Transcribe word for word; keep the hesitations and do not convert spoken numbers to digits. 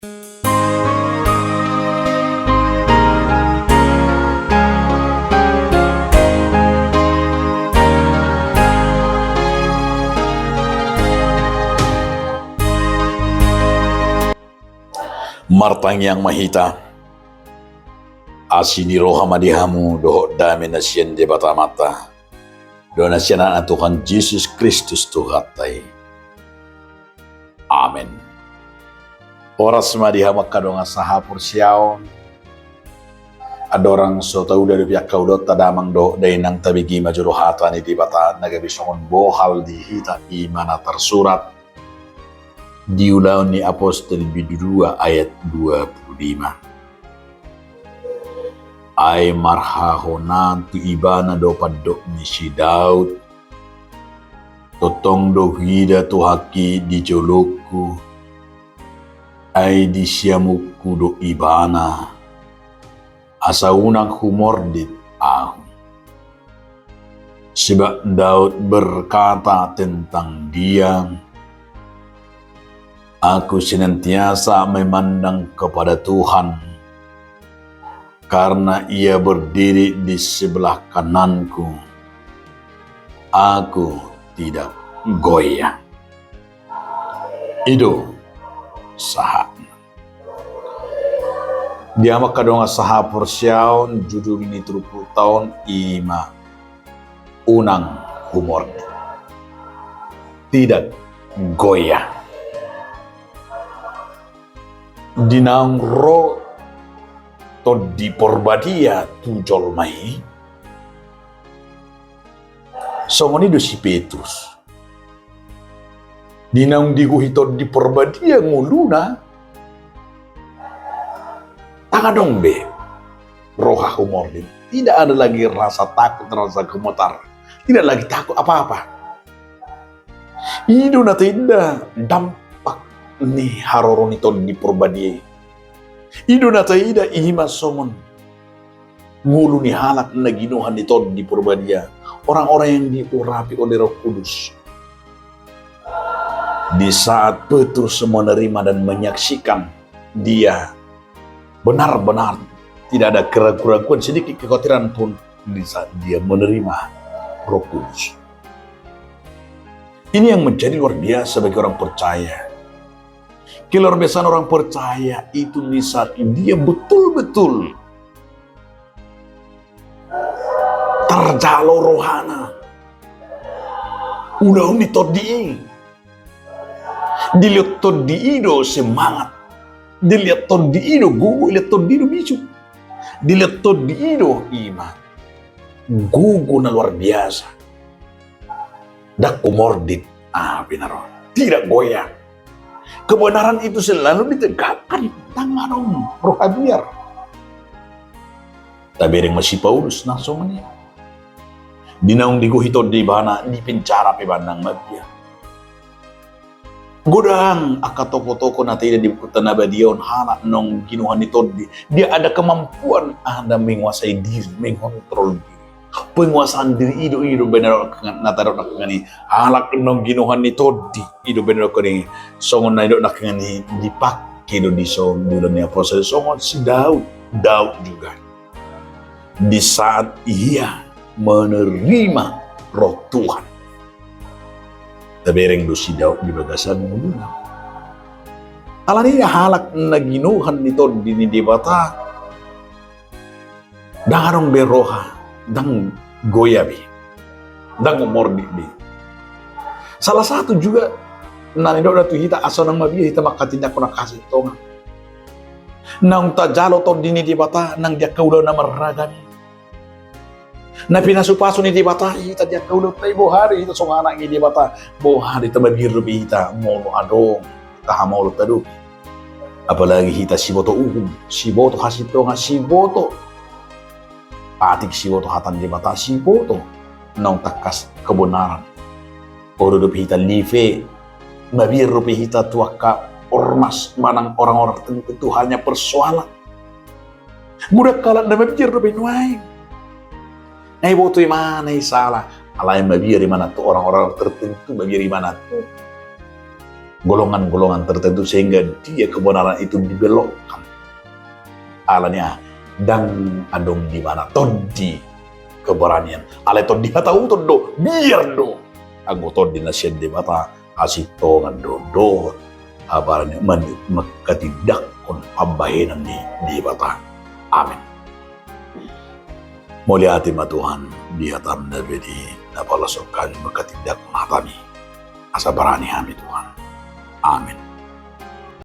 Martangiang ma hita. Asi ni roha ma di hamu dohot dame na sian Debata Amanta dohot na sian Anakna Tuhan Jesus Kristus Tuhanta i. Amen. Horas ma di hamu angka dongan sahaporseaon. Andorang so tauda dope angka ulaonta damang dohot dainang, tabege ma jolo hata ni Debata na gabe songon bohal di hita, i ma na tarsurat di Ulaon ni Apostel bindu dua ayat dua pulu lima. Ai marhahonan tu ibana do pandok ni si Daud: Tongtong do huida Tuhanki di jolongku, ai di siamunku do ibana, asa unang humordit ahu. Sebab Daud berkata tentang Dia: Aku senantiasa memandang kepada Tuhan, karena Ia berdiri di sebelah kananku, aku tidak goyah. I do sahatna. Di hamu angka dongan sahaporseaon, judul ni turpukta on i ma unang humordit. Tidak goyah. Di naung ro Tondi Porbadia tu jolma i, songon i do si Petrus. Di naung digohi Tondi Porbadia ngoluna, ndang adong be roha humordit. Tidak ada lagi rasa takut, rasa gemetar. Tidak lagi takut apa-apa. I do na taida dampak ni haroro ni Tondi Porbadia i. I do na taida i ma songon ngolu ni halak na ginohan ni Tondi Porbadia, orang-orang yang diurapi oleh Roh Kudus. Di saat Petrus menerima dan menyaksikan, dia benar-benar tidak ada keraguan-keraguan, sedikit kekhawatiran pun di saat dia menerima Roh Kudus. Ini yang menjadi luar biasa bagi orang percaya. Keluar biasaan orang percaya itu di saat dia betul-betul tarjalo rohana ulaon ni Tondi i. Dilehon Tondi i do semangat. Dilehon Tondi i do gogo, dilehon Tondi i do bisuk. Dilehon Tondi i do i ma gogo na luar biasa. Ndang humordit ahu pe na ro. Tidak goyah. Kebenaran itu selalu ditegakkan, ndang adong roha biar. Tabereng ma si Paulus na songon i. Di naung digohi Tondi ibana, dipenjara pe ibana ndang mabiar. Godang angka tokoh-tokoh na taida di Buku Na Badia on, halak naung ginohan ni Tondi. Dia ada kemampuan, ada menguasai diri, mengontrol diri. Penguasaan diri i do, i do baen na tadok nangkiningan i. Halak naung ginohan ni Tondi, i do baen na tadok nangkiningan i. Songon na nidok nangkiningan i, dipake do dison di Ulaon ni Apostel songon si Daud. Daud juga, di saat ia menerima Roh Tuhan, tabereng do si Daud di bagasan ngoluna. Alani i halak na ginohan ni Tondi ni Debata, ndang adong be roha, ndang goyah be, ndang humordit be. Salah satu juga na nidokna tu hita asa unang mabiar hita manghatindanghon angka hasintongan. Naung tajalo Tondi ni Debata nang di angka ulaon na marragam i. Na pinasupasu ni Debata hita di angka ulaonta i, boha do hita songon anak ni Debata, boha do hita mabiar dope hita molo adong angka hamaolon tadopi. Apalagi hita siboto uhum, siboto hasintongan, siboto patik, siboto hata ni Debata, siboto naung tangkas kebenaran. Olo dope hita live, mabiar dope hita tu angka ormas manang orang-orang tertentu, hanya persoalan. Godang halak na mabiar dope nuaeng. Na iboto imana i sala, alai mabiar imana tu orang-orang tertentu, mabiar imana tu golongan-golongan tertentu sehingga dia kebenaran itu dibelokkan. Alani aha? Ndang adong di mana tondi keberanian. Alai tondi hata uton do, biar do. Anggo tondi na sian Debata, hasintongan do dohot habarani manghatindanghon pambahenan ni Debata. Amen. Mauliate ma Tuhan di hataM na badia i, na palos hami manghatindanghon hataMi. Asa barani hami Tuhan. Amen.